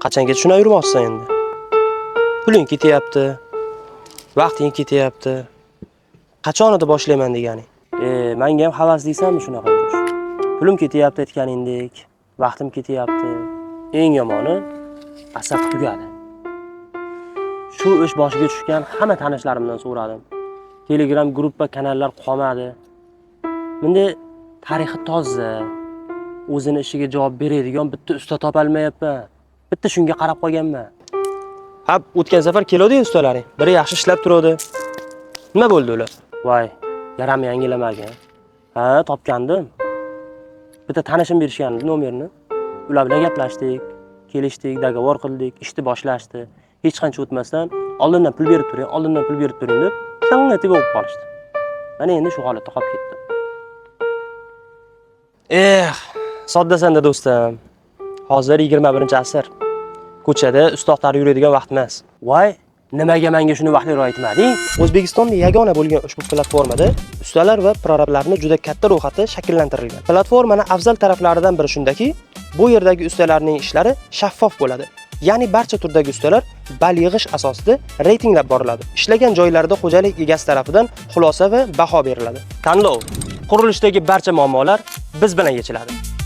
Qachongacha shunday yurmoqchisan endi? Puling ketyapti, vaqting ketyapti. Qachon edi boshlayman deganing? Menga ham havas deysanmi shunaqa yurish? Pulim ketyapti aytganingdek, vaqtim ketyapti. Eng yomoni asab tugadi. Shu ish boshiga tushgan hamma tanishlarimdan so'radim. Telegram gruppa, kanallar qolmadi. Bunday tarixi toza, o'zini ishiga javob beradigan bitta usta topolmayapman. Bitta shunga qarab qolganman. Ha, o'tgan safar keluvdi ustalaring. Biri yaxshi ishlab turadi. Nima bo'ldi ular? Voy, yaram yangilamagan. Ha, topgandim. Bitta tanishim berishgan nomerini. Ular bilan gaplashdik, kelishdik, договор qildik, ishni boshlashdi. Hech qancha o'tmasdan oldindan pul berib turing, oldindan pul berib turing deb tang etib o'qib qolishdi. Mana endi shu holatda qolib ketdim. Eh, soddasanda, do'stim. Hozir 21-asr. Ko'chada usta axtarib yuradigan vaqt emas. Voy, nimaga menga shuni vaqtliroq aytmading? O'zbekistonda yagona bo'lgan ushbu platformada ustalar va prorablarni juda katta ro'yxati shakllantirilgan. Platformani afzal taraflaridan biri shundaki, bu yerdagi ustalarning ishlari shaffof bo'ladi. Ya'ni barcha turdagi ustalar ball yig'ish asosida reytinglab boriladi. Ishlagan joylarida xo'jalik egasi tarafidan xulosa va baho beriladi. Tanlov. Qurilishdagi barcha muammolar biz bilan yechiladi.